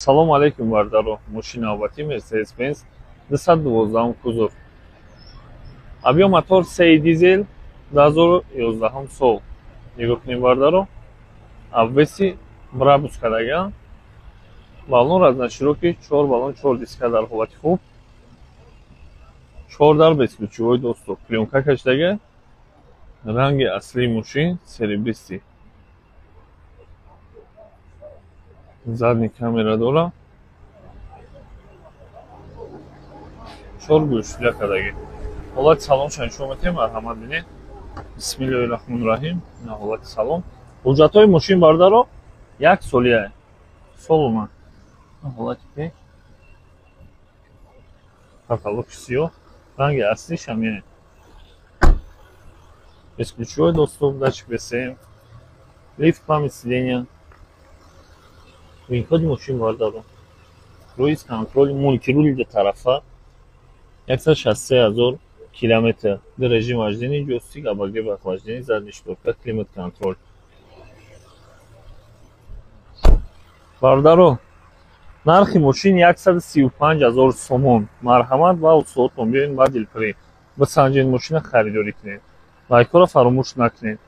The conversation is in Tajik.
Салому алейкум, бародаро. Мошини навбатӣ Mercedes-Benz 212 кузов. Объем мотор 3 дизел, 2011 сол. Нигоҳ кунем, бародаро. Обвеси Брабус кардаган. Баллон разноширокий, 4 баллон, 4 диска дар ҳолати хуб. 4 дар бесключевой доступ. Плёнка кашидага. Ранги аслии мошин серебристый. Задний камера дора. 4 гӯшля кардагӣ. Ҳолати салонша нишон медиҳем, марҳамат бинед. Бисмиллоҳи раҳмони раҳим. Ина ҳолати салон. Ҳуҷҷатҳои мошин, бародаро, як солия. Сол омад. Ҳолати пеш. Каталоги сиёҳ. Ранги аслиш ҳам яъне. Бесключевой доступ, датчик БСМ, лифт, память сидения. Винкоди мошин, бародаро. Круиз контроль, мультирули ду тарафа. 163 000 километр. Ду режим вождения, джойстик, обогрев охлаждения, задний шторка, климат контроль. Бародаро, нархи мошин 135 000 сомон. Марҳамат ва устодотон биёед ба дилпурӣ. Бисанҷед мошина, харидорӣ кунед. Лайкҳоро фаромӯш накунед.